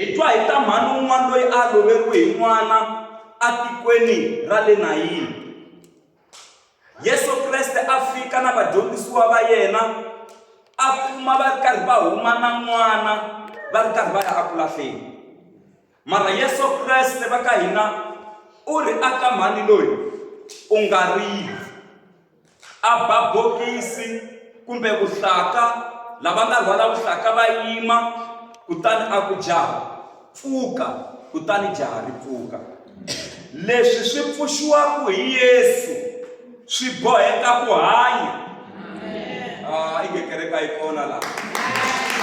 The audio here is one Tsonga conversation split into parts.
Hi twa hi ta mhani un'wana loyi a loveriwe hi n'wana atikweni ra le Nayini. Yesu Kreste a fika na vadyondzisiwa va yena a kuma va ri karhi va huma na n'wana va ri karhi va ya aku lahleni. Mara Yesu Kreste va ka hina u ri aka mhani loyi u nga rili. A ba bokisi kumbe vuhlaka, lava nga rhwala vuhlaka va yima, kutani a ku, Jaha, pfuka! Kutani jaha ri pfuka. Leswi swi pfuxiwaka hi Yesu swi boheka ku hanya. Ah, inge kereke a yi kona laha.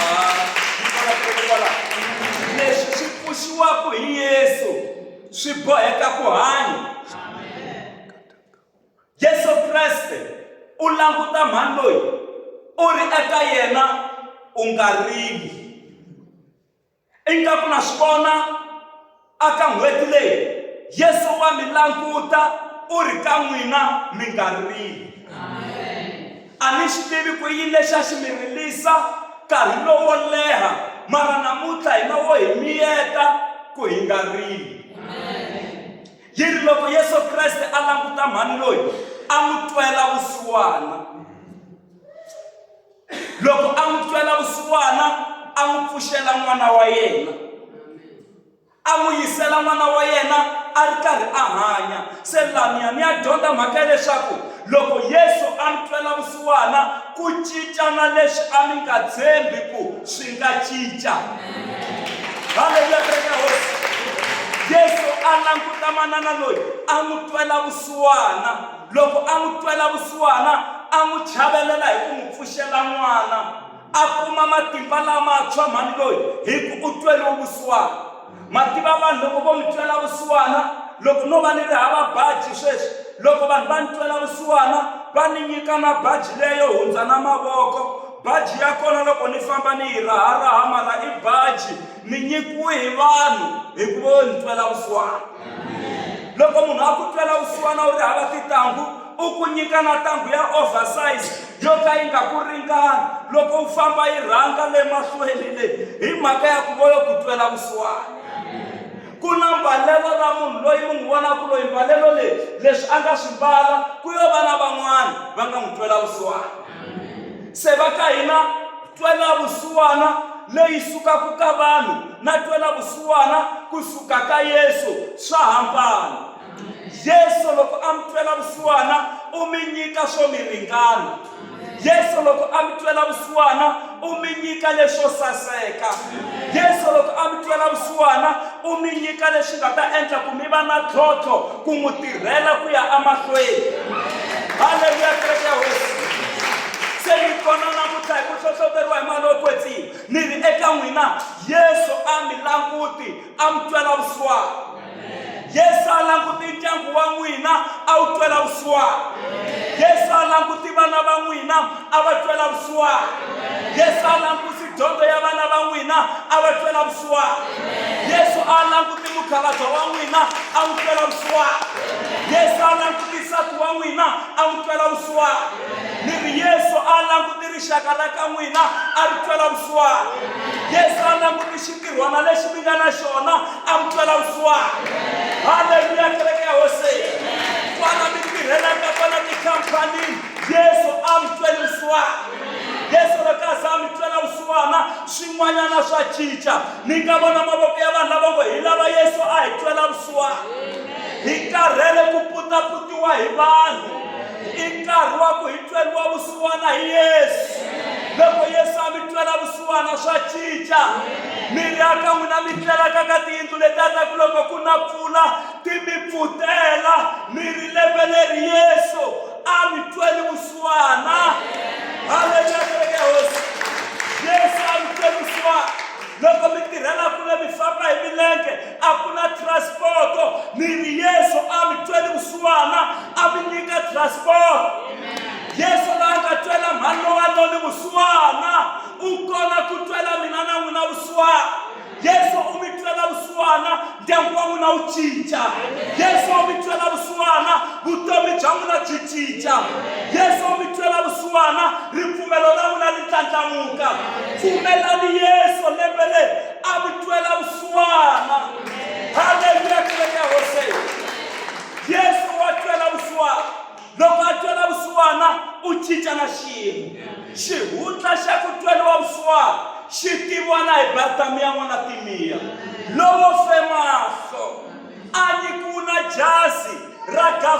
Ah, yi kona kereke kwalaho. Leswi swi pfuxiwaka hi Yesu swi boheka ku hanya. Yesu Kreste u languta mhani loyi u ri eka yena u nga rili. Ingaku na swi vona aka n'hweti leyi Yesu wa mi languta u ri ka n'wina mi nga rili. A ni xi tivi ku i yini lexi a xi mi rilisa nkarhi lowo leha mara namuntlha hina wo hi miyeta ku hi nga rili. Yi ri, Loko Yesu Kreste a languta mhani loyi, a n'wi twela vusiwana. Loko a n'wi twela vusiwana, a n'wi pfuxela n'wana wa yena. A n'wi yisela n'wana wa yena a ri karhi a hanya. Se laniya ni ya dyondza mhaka ya leswaku loko Yesu a mi twela vusiwana, ku cinca na leswi a mi nga tshembi ku swi nga cinca. Haleluya, kereke ya Hosi. Yesu a languta manana loyi a n'wi twela vusiwana. Loko a n'wi twela vusiwana, a n'wi chavelela hi ku n'wi pfuxela n'wana. A kuma matimba lamantshwa mhani loyi hi ku u tweriwe vusiwana. Ma tiva vanhu loko vo mi twela vusiwana, loko no va ni ri hava baji sweswi, loko vanhu va ni twela vusiwana va ni nyika na baji leyo hundza na mavoko, baji ya kona loko ni famba ni yi raharaha mara i baji ni nyikiwe hi vanhu hikuva vo ni twela vusiwana. Loko munhu a ku twela vusiwana u ri hava tintangu u ku nyika na ntangu ya oversize yo ka yi nga ku ringani loko u famba yi rhanga le mahlweni le hi mhaka ya ku vo yo ku twela vusiwana. Ku na mbalelo ra munhu loyi mi n'wi vonaka loyi mbalelo leyi leswi a nga swi mbala ku yo va na van'wana va nga n'wi twela vusiwana. Se va ka hina twela vusiwana leyi sukaka ka vanhu na twela vusiwana ku suka ka Yesu swa hambana. Yesu loko a mi twela vusiwana u mi nyika swo mi ringana. Yesu loko a mi twela vusiwana u mi nyika leswo saseka. Yesu loko a mi twela vusiwana u mi nyika leswi nga ta endla ku mi va na ntlhontlho ku n'wi tirhela ku ya emahlweni. Haleluya kereke ya Hosi. Se ni kona namuntlha hi ku hlohloteriwa hi moya lowo kwetsima ni ri eka n'wina Yesu a mi languti a mi twela vusiwana. Yesu a languti ndyangu wa n'wina a wu twela vusiwana. Yesu a languti vana va n'wina a va twela vusiwana. Yesu a languti dyondzo ya vana va n'wina a va twela vusiwana. Yesu a languti mukhalabye wa n'wina a n'wi twela vusiwana. Yesu a languti nsati wa n'wina a n'wi twela vusiwana. Ni ri Yesu a languti rixaka ra ka n'wina a ri twela vusiwana. Yesu a languti xintirhwana lexi mi nga na xona a mi twela vusiwana. Haleluya kereke ya Hosi. Kwala mi tirhelaka kwala tikhamphanini Yesu a mi tweli vusiwana. Yesu loko a za a mi twela vusiwana swin'wanyana swa cinca. Ni nga vona mavoko ya vanhu lava ngo hi lava Yesu a hi twela vusiwana. Hi karhele ku putaputiwa hi vanhu. I nkarhi wa ku hi tweriwa vusiwana hi Yesu. Loko Yesu a mi twela vusiwana swa cinca. Mi ri aka n'wina mi tlelaka ka tiyindlu letiya ta ku loko ku na mpfula ti mi pfutela, mi ri lembe leri Yesu a mi tweli vusiwana. Haleluya kereke ya Hosi. Yesu a mi tweli vusiwana. Loko mi tirhela kule mi famba hi milenge a ku na transport-o, mi ri Yesu a mi tweli vusiwana a mi nyika transport. Yesu la nga twela mhani lowa noni vusiwana u kona ku twela mina na n'wina vusiwana. Yesu u mi twela vusiwana ndyangu wa n'wina wu cinca. Yesu u mi twela vusiwana vutomi bya n'wina byi cinca. Yesu u mi twela vusiwana ripfumelo ra n'wina ri ndlandlamuka. Pfumelani Yesu lembe leri a mi twela vusiwana.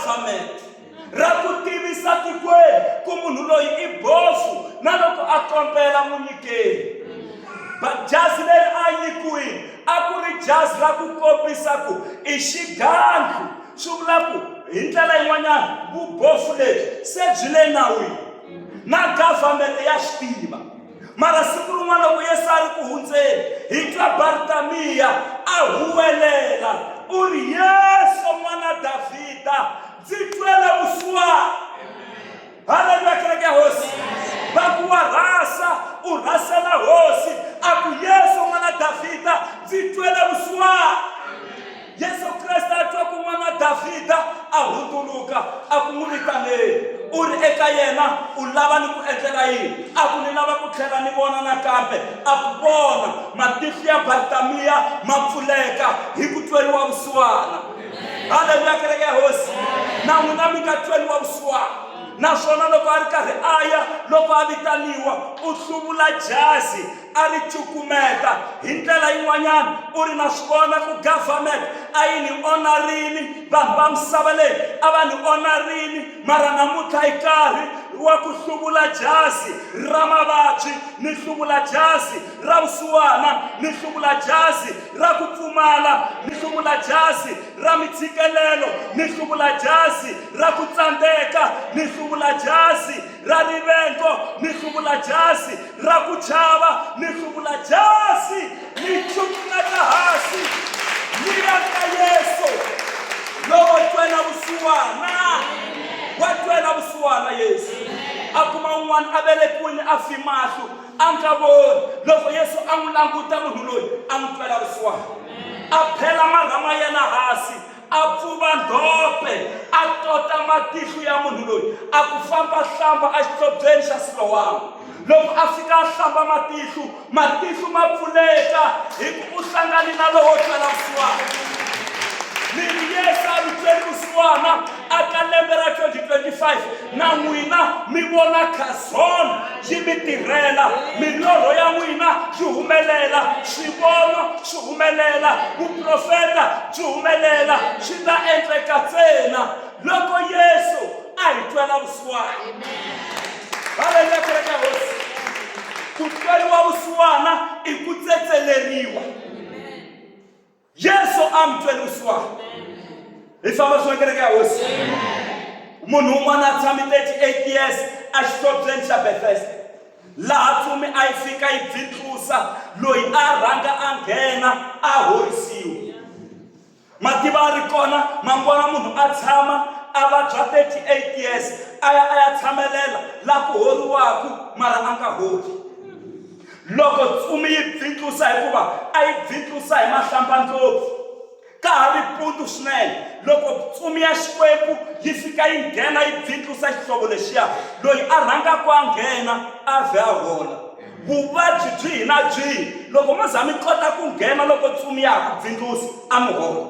government ra ku tivisa tikweni ku munhu loyi i bofu na loko a kombela n'wi nyikeni. But jazi leri a nyikiwile a ku ri jazi ra ku kombisa ku i xigandlu swi vula ku hi ndlela yin'wanyana vubofu lebyi se byi le nawini na government ya swi tiva. Mara siku rin'wana loko Yesu a ri ku hundzeni, hi twa Bartamiya a huwelela, u ri, Yesu n'wana Davhida, ndzi twele vusiwana. Haleluya, kereke ya Hosi. Va ku wa rhasa, u rhasela Hosi, a ku, Yesu n'wana Davhida, ndzi twele vusiwana. Yesu Kreste a twa ku n'wana Davhida a hundzuluka, a ku n'wi vitaneni. U ri eka yena, U lava ni ku endlela yini? A ku, Ni lava ku tlhela ni vona nakambe. A ku, Vona! Matihlo ya Bartamiya ma pfuleka hi ku tweriwa vusiwana. Haleluya, kereke ya Hosi! Na n'wina mi nga tweriwa vusiwana. Naswona loko a ri karhi a ya, loko a vitaniwa, u hluvula jazi a ri cukumeta hi ndlela yin'wanyana u ri na swi vona ku government a yi ni onarini vanhu va misava leyi a va ni onarini mara namuntlha i nkarhi wa ku hluvula jazi ra mavabyi ni hluvula jazi ra vusiwana ni hluvula jazi ra ku pfumala ni hluvula jazi ra mitshikelelo ni hluvula jazi ra ku tsandzeka ni hluvula jazi ra rivengo ni hluvula jazi ra ku chava ni hluvula jazi ni cukumeta hansi ni ya ka Yesu lowo twela vusiwana wa twela vusiwana Yesu a kuma un'wana a velekiwile a fi mahlo a nga voni loko Yesu a n'wi languta munhu loyi a n'wi twela vusiwana a phela marha ma yena hansi A pfuva ndhope, a tota matihlo ya munhu loyi, a ku, Famba hlamba exihlobyeni xa Silowama. Loko a fika a hlamba matihlo, matihlo ma pfuleka, hi ku u hlangane na lowo twela vusiwana. Mi ri Yesu a mi tweli vusiwana a ka lembe ra 2025 na n'wina mi vona Khazon yi mi tirhela, milorho ya n'wina yi humelela, swivono swi humelela, vuprofeta byi humelela, swi ta endleka ntsena loko Yesu a hi twela vusiwana. Haleluya, kereke ya Hosi. Ku tweriwa vusiwana i ku tsetseleriwa. Yesu a mi tweli vusiwana. Hi famba swin'we kereke ya Hosi. Munhu un'wana a tshame 38 years exihlobyeni xa Bethesda. Laha tsumi a yi fika yi bvitlusa loyi a rhanga a nghena a horisiwa. Mativa a ri kona mangwana munhu a tshama a vabya 38 years a ya a ya tshamelela la ku horiwaku mara a nga holi. Loko tsumi yi bvitlusa hikuva a yi bvitlusa hi mahlambandlopfu. Ka ha ri puntu swinene loko ntsumi ya Xikwembu yi fika yi nghena yi bvitlusa xihlovo lexiya, loyi a rhangaka a nghena a vhe a hola. Vuvabyi byihi na byihi loko mo za mi kota ku nghena loko ntsumi ya ha ku bvindlusa a mi hola.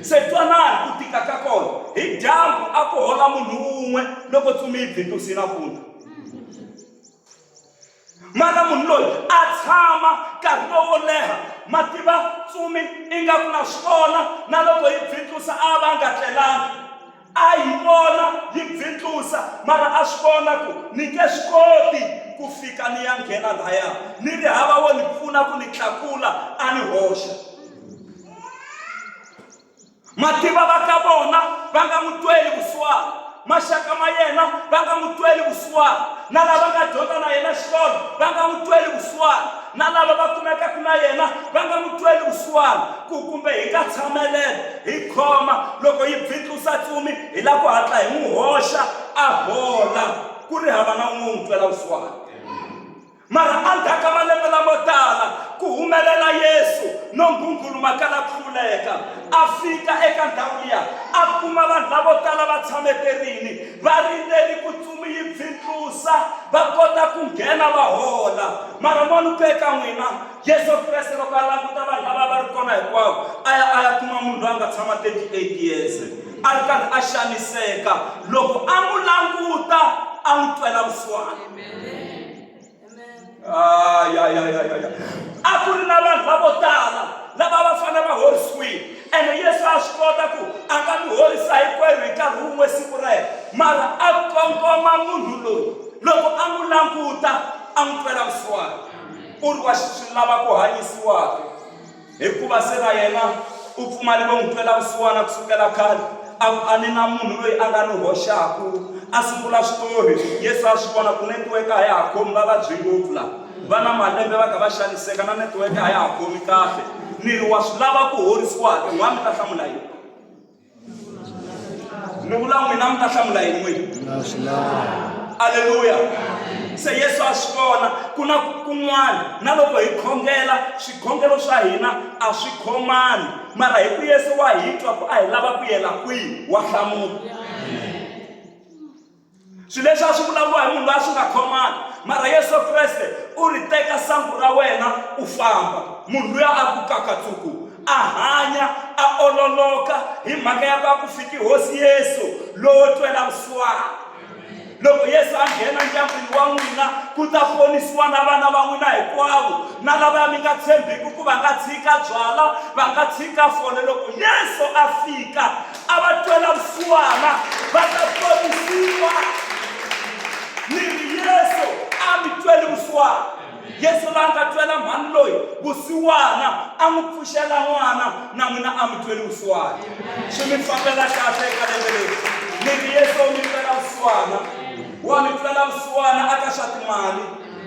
Se twanani ku tika ka kona, hi dyambu a ku hola munhu wun'we loko ntsumi yi bvindlusile nampundzu. Mara munhu loyi a tshama nkarhi lowo leha, ma tiva ntsumi ingaku na swi vona na loko yi bvitlusa a va nga tlelanga. A yi vona yi bvitlusa mara a swi vona ku ni nge swi koti ku fika ni ya nghena laya ni ri hava wo ni pfuna ku ni tlakula a ni hoxa. Mativa va ka vona va nga n'wi tweli vusiwana, maxaka ma yena va nga n'wi tweli vusiwana, na lava nga dyondza na yena xikolo va nga n'wi tweli vusiwana, na lava va kumekaka na yena va nga n'wi tweli vusiwana, ku kumbe hi nga tshamelela hi khoma loko yi bvitlusa tsumi hi la ku hatla hi n'wi hoxa a hola ku ri hava na un'we u n'wi twela vusiwana. Mara endzhaku ka malembe lamo tala, ku humelela Yesu no nghunghuluma ka la hluleka. A fika eka ndhawu liya, a kuma vanhu lavo tala va tshameterini, va rindzeli ku tsumi yi bvintlusa, va kota ku nghena va hola. Mara moni ku eka n'wina, Yesu Kreste loko a languta vanhu lava a va ri kona hinkwavo, a ya a ya kuma munhu loyi a nga tshama 38 years a ri karhi a xaniseka. Loko a n'wi languta, a n'wi twela vusiwana. Ayayayaya. A ku ri na vanhu lavo tala lava va fanele va horisiwile ene Yesu a swi kota ku a nga mi horisa hinkwerhu hi nkarhi wun'we. munhu loyi loko a n'wi languta a n'wi twela vusiwana u ri wa swi lava ku hanyisiwaka hikuva se na yena u pfumale vo n'wi twela vusiwana ku sukela khale a ku a ni na munhu loyi a nga ni hoxaku a sungula switori yesu a swi vona ku netiweke a ya ha khomi va vabyi ngopfu laha va na malembe va kha va xaniseka na netiweke a ya ha khomi kahle ni ri wa swi lava ku horisiwa ke n'wa mi ta hlamula yini ni vula n'wina mi ta hlamula yini n'wina aleluya se yesu a swi vona ku na kun'wana na loko hi khongela swikhongelo swa hina a swi khomani mara hi ku yesu wa hi twa ku a hi lava ku yela kwihi wa hlamula Swilo leswi a swi vulavuriwa hi munhu loyi a swi nga khomani mara Yesu Kreste u ri teka sangu ra wena u famba munhu luya a ku kakatsuku a hanya a ololoka hi mhaka ya ku a ku fiki hosi Yesu lowo twela vusiwana loko Yesu a nghena ndyangwini wa n'wina ku ta ponisiwa na vana va n'wina hinkwavo na lavaya mi nga tshembiki ku va nga tshika byala va nga tshika fole loko Yesu a fika a va twela vusiwana va ta ponisiwa ni ri yesu a mi tweli vusiwana yesu la nga twela mhani loyi vusiwana a n'wi pfuxela n'wana na n'wina a mi tweli vusiwana swi mi fambela kahle eka lembe leri ni ri yesu u mi twela vusiwana wa mi twela vusiwana aka swa timali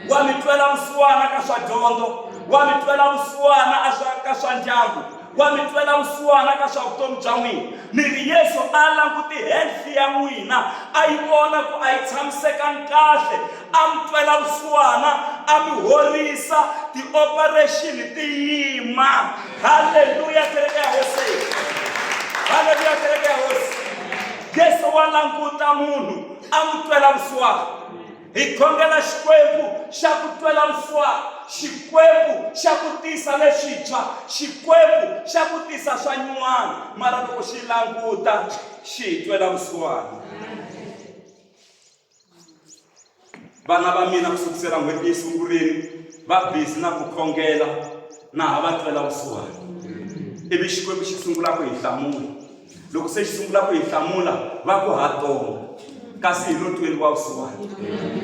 wa mi twela vusiwana ka swa dyondzo wa mi twela vusiwana ka swa ndyangu wa mi twela vusiwana ka swa vutomi bya n'wina mi ri yesu a languti health ya n'wina a yi vona ku a yi tshamisekangi kahle a mi twela vusiwana a mi horisa ti-operation ti yima halleluya kereke ya hosi halleluya kereke ya hosi yesu wa languta munhu a n'wi twela vusiwana Hi khongela Xikwembu xa ku twela vusiwana, Xikwembu xa ku tisa leswintshwa, Xikwembu xa ku tisa swa nyuwana, mara loko xi languta xi hi twela vusiwana. Vana va mina ku sukusela n'hweti yi sungurile va busy na ku khongela na ha va twela vusiwana ivi Xikwembu xi sungula ku hi hlamula. Loko se xi sungula ku hi hlamula va ku ha tonga kasi hi lo tweriwa vusiwana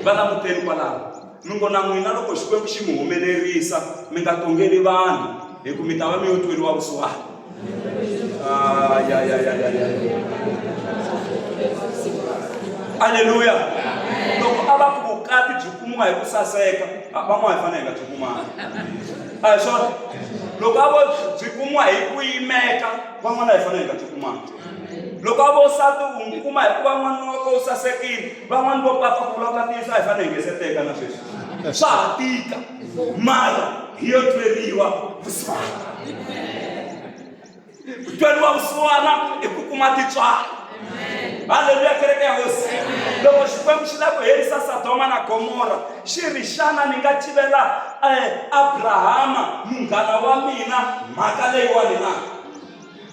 va languteni kwalaho mi ngo na n'wina loko xikwembu xi mi humelerisa mi nga tongeli vanhu hi ku mi ta va mi yo tweriwa vusiwana aleluya loko a va ku vukati byi kumiwa hi ku saseka van'wana hi fanele hi nga byi kumanga a hi swona loko a vo byi kumiwa hi ku yimeka van'wana hi fanele hi nga byi kumanga loko a vo nsati u n'wi kuma hikuva n'wanuna wa kona u sasekile van'wana vo papa ku vula ka ntiyiso a hi fanele hi nge se teka na sweswi swa ha tika mara hi yo tweriwa vusiwana ku tweriwa vusiwana i ku kuma tintswalo halleluya kereke ya hosi loko xikwembu xi lava ku herisa sodoma na gomora xi ri xana ni nga tivela um abrahama munghana wa mina mhaka leyiwani na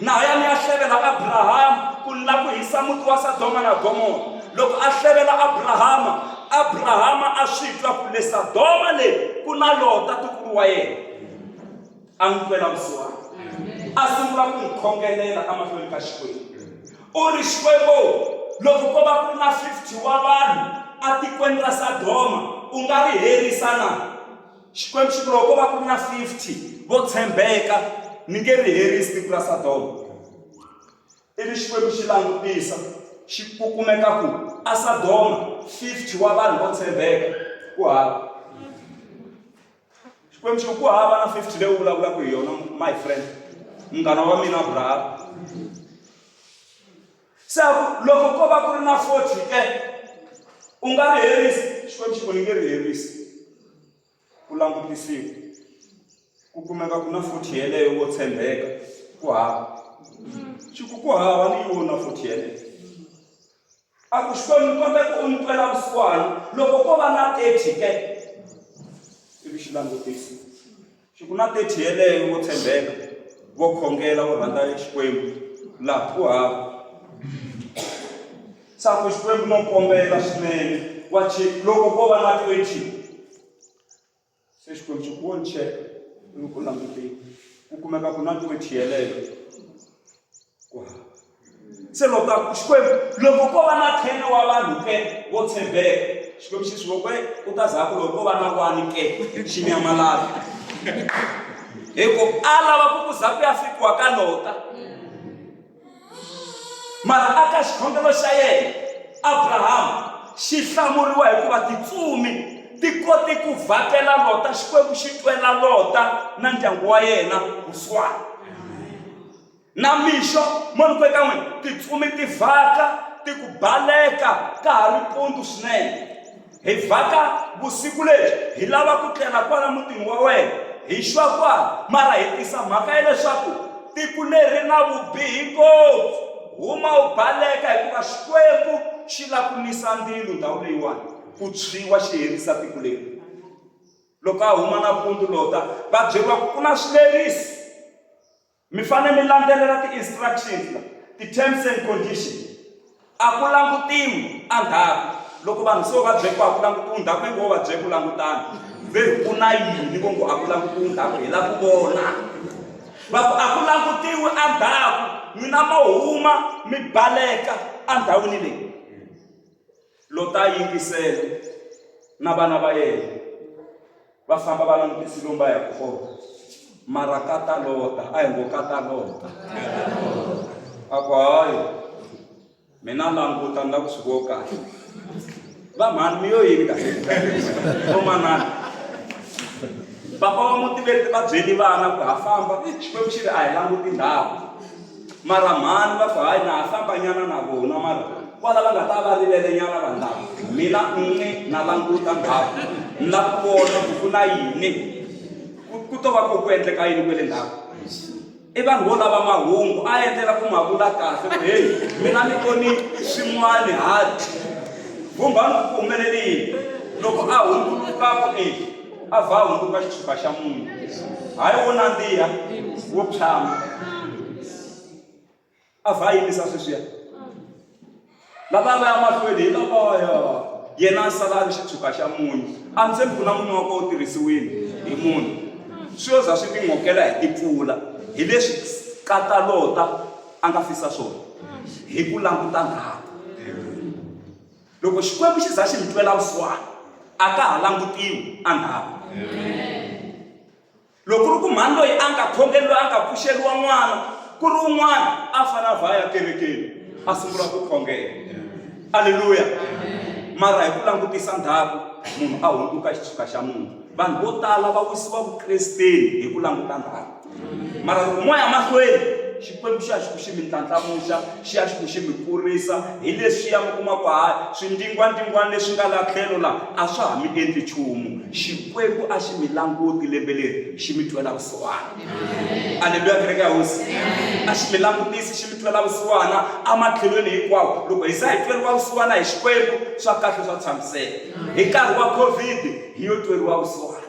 Na ya ni ya hlevela Abrahama ku ni la ku hisa muti wa Sodoma na Gomora. Loko a hlevela Abrahama, Abrahama a swi twa ku le Sodoma le ku na Lota tukulu wa yena. A n'wi twela vusiwana. A sungula ku n'wi khongelela emahlweni ka Xikwembu. U ri, Xikwembu, loko ko va ku ri na 50 wa vanhu atikweni ra Sodoma, u nga ri herisa na? Xikwembu xi ku loko ko va ku ri na 50 vo tshembeka ni nge ri herisi tiko ra Sodoma. Ivi Xikwembu xi langutisa xi ku kumeka ku a Sodoma 50 wa vanhu vo tshembeka ku hava. Xikwembu xi ku ku hava na 50 leyi u vulavulaka hi yona my friend munghana wa mina Abraham. Se a ku loko ko va ku ri na 40 ke u nga ri herisi Xikwembu xi ku ni nge ri herisi. Ku langutisiwa ku kumeka ku na 40 yeleyo wo tshembeka ku hava xi ku ku hava ni yona 40 yeleyo a ku xikwembu ni kombela ku u ni twela vusiwana loko ko va na 30 ke ivi xi langutisa xi ku na 30 yeleyo vo tshembeka vo khongela vo rhandza xikwembu laha ku hava se a ku xikwembu no kombela swinene wa cheka loko ko va na 20 se xikwembu xi ku wo ni cheka ivi ku langutile ku kumeka ku na 20 yeleyo ku hava. Se loko a ku, Xikwembu, loko ko va na 10 wa vanhu ke vo tshembeka, Xikwembu xi swi vo ku, u ta za ku loko ko va na one ke xi nyamalala. Hi ku a lava ku ku za ku ya fikiwa ka Lota. Mara aka xikhongelo xa yena Abrahama xi hlamuriwa hikuva titsumi ti kote ku vhakela Lota, Xikwembu xi twela Lota na ndyangu wa yena vusiwana. Na mixo mo ni ku eka n'wina, tintsumi ti vhaka ti ku baleka ka ha ri mpundzu swinene. Hi vhaka vusiku lebyi, hi lava ku tlela kwala mutini wa wena, hi xwa kwala, mara hi tisa mhaka ya leswaku tiko leri na vubihi ngopfu. Huma u baleka, hikuva Xikwembu xi lava ku nisa ndzilo ndhawu leyiwani, ku tshwiwa xi herisa tiko leri. Loko a huma nampundzu Lota, va byeriwa ku ku na swileriso. Mi fanele mi landzelela ti-instructions la, ti-terms and conditions. A ku langutiwi endzhaku. Loko vanhu se va byele ku a ku langutiwi ndzhaku, ingi wo va byele ku langutani. Ve ri ku na yini vo ngo a ku langutiwi ndzhaku, hi lava ku vona. Va ku a ku langutiwi endzhaku, n'wina mo huma mi baleka endhawini leyi. Lota a yingisela na vana va yena. Va famba va langutise lomu va yaka kona. Mara kata Lota, a hi ngo kata Lota. A ku hayi, mina languta ni la ku swi vo kahle. Va mhani mi yo yini kahle? Vo manana. Papa wa muti ve va byeli vana ku ha famba, Xikwembu xi ri a hi languti ndhawu. Mara mhani va ku hayi na ha famba nyana na vona mara kwala va nga ta va rivele nyana vanhu lava mina nni na languta ndhawu ni la ku vona ku ku na yini ku to va ku ku endleka yini kwele ndhawu i vanhu vo lava mahungu a endlela ku ma vula kahle ku heyi mina ni voni swin'wani hati vumbhani ku ku humelele yini loko a hundzuluka ku e a vha a hundzuka xitshuka xa munhu hayi wo nandziha wo phyama a vha a yimisa sweswiya lava va ya mahlweni hi lavaya yena a sala a ri xitshuka xa munyu a ni tshembi ku na munyu wa kona wu tirhisiwile hi munhu swi yo za swi tin'okela hi timpfula hi leswi katalota a nga fisa swona hi ku languta ndzhaku. Loko Xikwembu xi za xi mi twela vusiwana, a ka ha langutiwi endzhaku. Loko ku ri ku mhani loyi a nga khongeli loyi a nga pfuxeriwa n'wana, ku ri un'wana a fanele a vha a ya kerekeni a sungula ku khongela. Aleluya! Mara hi ku langutisa ndzhaku munhu a hundzuka xitshuka xa munhu. Vanhu vo tala va wisiwa vukresteni hi ku languta ndzhaku. Mara loko mo ya mahlweni Xikwembu xi ya xi ku xi mi ndlandlamuxa, xi ya xi ku xi mi kurisa hi leswiya mi kuma ku hayi swindingwandingwana leswi nga la tlhelo la a swa ha mi endli nchumu. Xikwembu a xi mi languti lembe leri xi mi twela vusiwana. Aleluya kereke ya Hosi. A xi mi langutisi xi mi twela vusiwana ematlhelweni hinkwawo. Loko hi za hi tweriwa vusiwana hi Xikwembu swa kahle swa tshamiseka. Hi nkarhi wa COVID hi yo tweriwa vusiwana.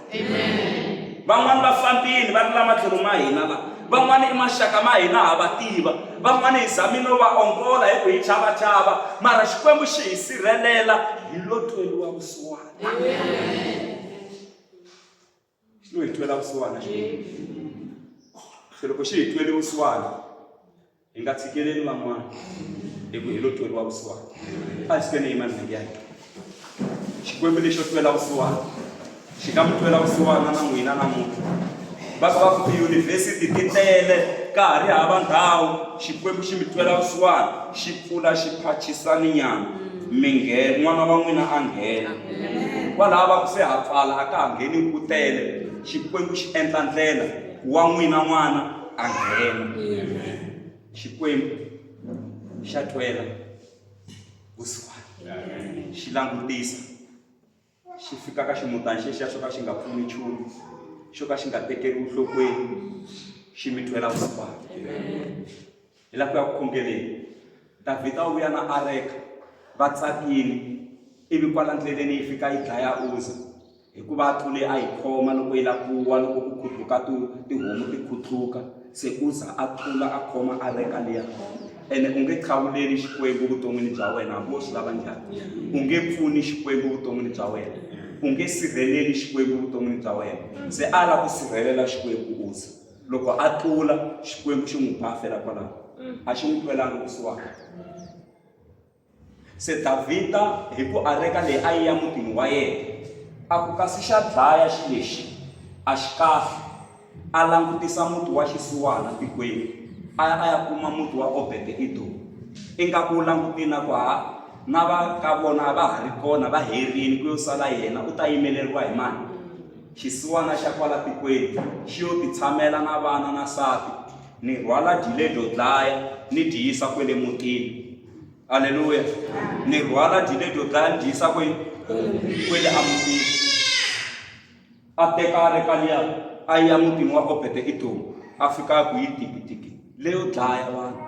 Van'wana va fambile va ri la matlhelo ma hina la. Van'wana i maxaka ma hina ha va tiva. Van'wana hi zame no va ongola hi ku hi chavachava, mara Xikwembu xi hi sirhelela hi lo tweriwa vusiwana. Xi lo hi twela vusiwana Xikwembu. Se loko xi hi twele vusiwana Hi nga tshikeleli van'wana hi ku hi lo tweriwa vusiwana. A hi sukeni hi yima milenge ya hina. Xikwembu lexo twela vusiwana xi nga mi twela vusiwana na n'wina namuntlha. Va ka va ku tiyunivhesiti ti tele ka ha ri hava ndhawu, Xikwembu xi mi twela vusiwana xi pfula xiphachisaninyana mi nghena, n'wana wa n'wina a nghena. Kwalaha va ku se ha pfala a ka ha ngheni ku tele, Xikwembu xi endla ndlela ku wa n'wina n'wana a nghena. Xikwembu xa twela vusiwana xi langutisa xi fika ka ximutana xexiya xo ka xi nga pfuni nchumu xo ka xi nga tekeriwi nhlokweni xi mi twela vusiwana hi la ku ya ku khongeleni Davhida u vuya na areka va tsakile ivi kwala ndleleni yi fika yi dlaya Uza. Hikuva a tlule a yi khoma loko yi lava ku wa, loko ku khudluka tihomu ti khudluka, se Uza a tlula a khoma areka liya. Ene u nge qhavuleli Xikwembu vuton'wini bya wena hambi wo swi lava njhani. U nge pfuni Xikwembu vuton'wini bya wena. U nge sirheleli Xikwembu vuton'wini bya wena. Se a lava ku sirhelela Xikwembu Uza. Loko a tlula Xikwembu xi n'wi ba a fela kwalaho. A xi n'wi twelanga vusiwana. Se Davhida hi ku areka leyi a yi ya mutini wa yena, a ku kasi xa dlaya xi lexi, a xi kahle. A langutisa muti wa xisiwana tikweni, a ya a ya kuma muti wa Obede-Edomu. Ingaku u langutile a ku, Ha, na va ka vona a va ha ri kona, va herile, ku yo sala yena, u ta yimeleriwa hi mani? Xisiwana xa kwala tikweni xi yo titshamela na vana na nsati, ni rhwala dyi ledyo dlaya, ni dyi yisa kwele mutini. Aleluya! Ni rhwala dyi ledyo dlaya ni dyi yisa kwihi? Kwele amutini. A teka areka liya a yi ya mutini wa Obede-Edomu, a fika a ku yi tiki-tiki leyo dlaya vanhu.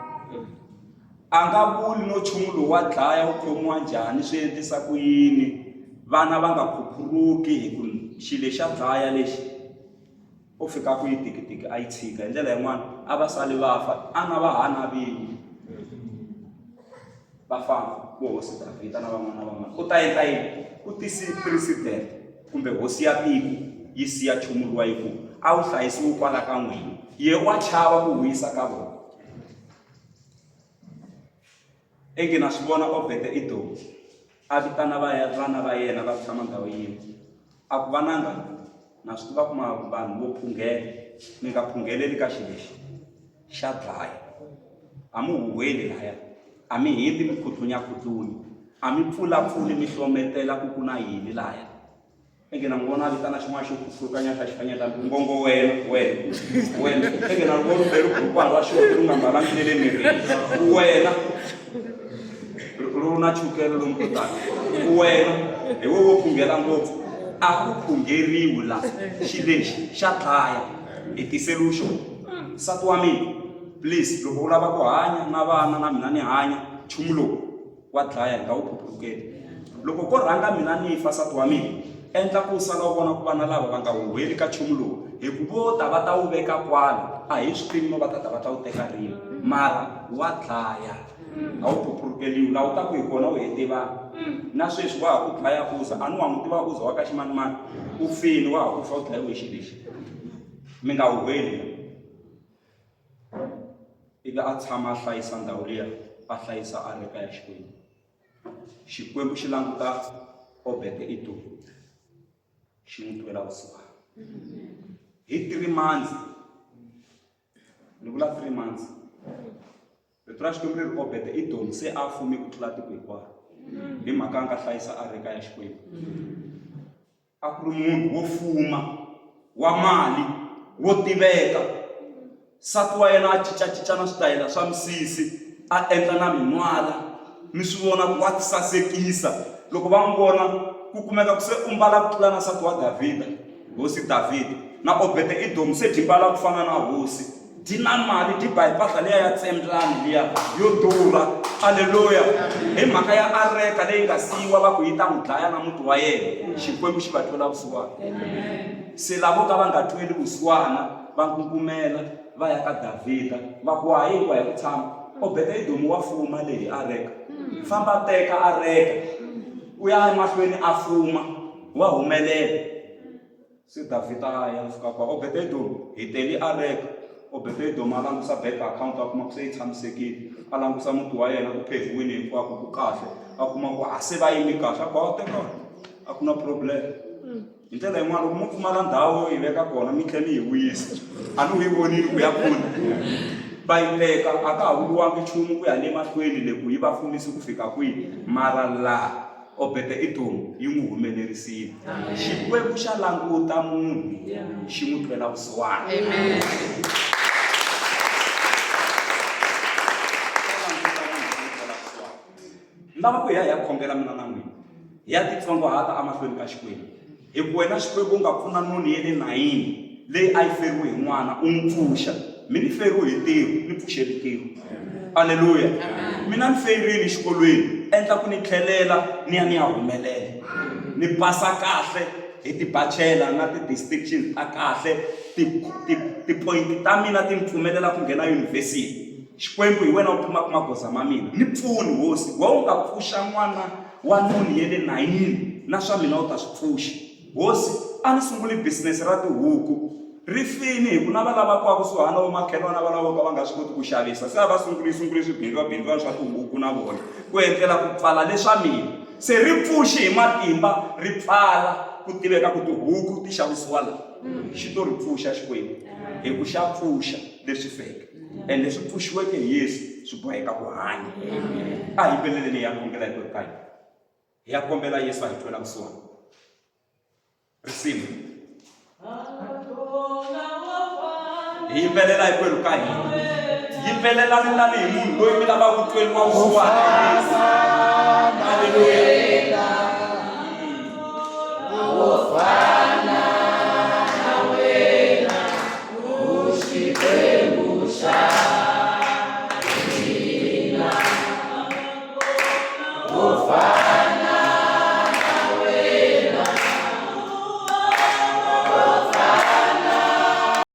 A nga vuli no nchumu lowu wa dlaya wu khomiwa njhani, swi endlisa ku yini, vana va nga khuphuruki hi ku xilo xa dlaya lexi. U fika a ku yi tikitiki a yi tshika. Hi ndlela yin'wana a va sali va fa, ana va ha na vinyi va famba vo hosi Davhida na van'wana na van'wana. U ta endla yini? U tisi president kumbe hosi ya tiko yi siya nchumu luwa yi ku a wu hlayisiwi kwala ka n'wina. Ye wa chava ku wu yisa ka vona. Ingi na swi vona Obede-Edomu a vitana vana va yena va tshama ndhawu yin'we. A ku, Vananga, na swi tiva ku ma vanhu vo phunghela, mi nga phungheleli ka xilo lexi, xa dlaya. A mi huhweli laya, a mi hindzi mi khutlunya-khutlunya, a mi pfula-pfuli mi hlometela ku ku na yini laya. Inge na n'wi vona a vitana xin'wana xo khuhlukanya xa xifanyetana, ku ngongo wena, wena, wena. Inge na ri vona ri burukwani ra xona ri nga mbalangi ne le mirini, wena. Ri na chukele lomu ko tala wena hi wo wo phunghela ngopfu a ku phungheriwi la xi lexi xa dlaya hi tiseliwi xona nsati wa mina please loko u lava ku hanya na vana na mina ni hanya nchumu lowu wa dlaya hi nga wu phuphurukeli loko ko rhanga mina ni fa nsati wa mina endla ku sala u vona ku vana lava va nga huheli ka nchumu lowu hi ku vo ta va ta wu veka kwala a hi swi tivi no va ta ta va ta wu teka rini mara wa dlaya a wu phuphurukeliwi laha u taku hi kona u hete vanhu na sweswi wa ha ku dlaya uza a ni wa n'wi tiva uza wa ka ximanimani u fini wa ha ku fa u dlayiwe hi xilo lexi mi nga huheli ivi a tshama a hlayisa ndhawu liya a hlayisa areka ya Xikwembu Xikwembu xi languta Obede-Edomu xi n'wi twela vusiwana hi 3 months ni vula 3 months rito ra Xikwembu ri ri Obede-Edomu se a fume ku tlula tiko hinkwaro hi mhaka a nga hlayisa areka ya Xikwembu a ku ri munhu wo fuma wa mali wo tiveka nsati wa yena a cincacinca na switayela swa misisi a endla na minwala mi swi vona ku wa ti sasekisa loko va n'wi vona ku kumeka ku se u mbala ku tlula na nsati wa Davhida hosi Davhida na Obede-Edomu se dyi mbala ku fana na hosi dyi na mali dyi ba hi mpahla liya ya tsemblani liya yo durha aleluya hi mhaka ya areka leyi nga siyiwa va ku yi ta n'wi dlaya na muti wa yena xikwembu xi va twela vusiwana se lavo ka va nga tweli vusiwana va nkunkumela va ya ka davhida va ku wa hinkwa hi ku tshama obede-edomu wa fuma leyi areka famba teka areka u ya emahlweni a fuma wa humelela Se Davhida a ya a fika kwa Obede-Edomu, hi tele areka. Obede-Edomu a langusa bank account a kuma ku se yi tshamisekile. A langusa muti wa yena ku pheviwile hinkwako ku kahle. A kuma ku a se va yimi kahle a ku a teka a ku na problem. Hi ndlela yin'wana loko mo pfumala ndhawu yo yi veka kona mi tlhela mi yi vuyisa a ni u yi vonile ku ya kule va yi teka a ka ha vuriwangi nchumu ku ya le mahlweni le ku yi va fumise ku fika kwihi mara laha Obede-Edomu yi n'wi humelerisile. Xikwembu xa languta munhu xi n'wi twela vusiwana. Ni lava ku hi ya hi ya khongela mina na n'wina hi ya titsongohata emahlweni ka Xikwembu hi ku wena Xikwembu u nga pfuna noni ya le Nayini leyi a yi feriwe hi n'wana u n'wi pfuxa mi ni feriwe hi ntirho ni pfuxeli ntirho aleluya mina ni feyirini exikolweni endla ku ni tlhelela ni ya ni ya humelela ni pasa kahle hi ti-bachelor na ti-distinctions ta kahle ti-point ta mina ti ni pfumelela ku nghena yunivhesiti xikwembu hi wena u pimaka magoza ma mina ni pfuni hosi wa u nga pfuxa n'wana wa noni ya le nayini na swa mina u ta swi pfuxa hosi a ni sunguli business ra tihuku. Ri fini hi ku na va lava kwa kusuhana vo makhelwana va lava vo ka va nga swi koti ku xavisa se a va sunguli sunguli swibindzwabindzwana swa tihuku na vona ku endlela ku pfala leswa mina se ri pfuxi hi matimba ri pfala ku tiveka ku tihuku ti xavisiwa la xi to ri pfuxa Xikwembu hi ku xa pfuxa leswi feke and leswi pfuxiweke hi Yesu swi boheka ku hanya a hi yimbeleleni hi ya khongela hinkwerhu ka hina hi ya kombela Yesu a hi twela vusiwana. Risimu. Hi yimbelela hinkwerhu ka hina. Yimbelelani tanihi munhu loyi mi lavaka ku tweriwa vusiwana hi Yesu. Haleluya.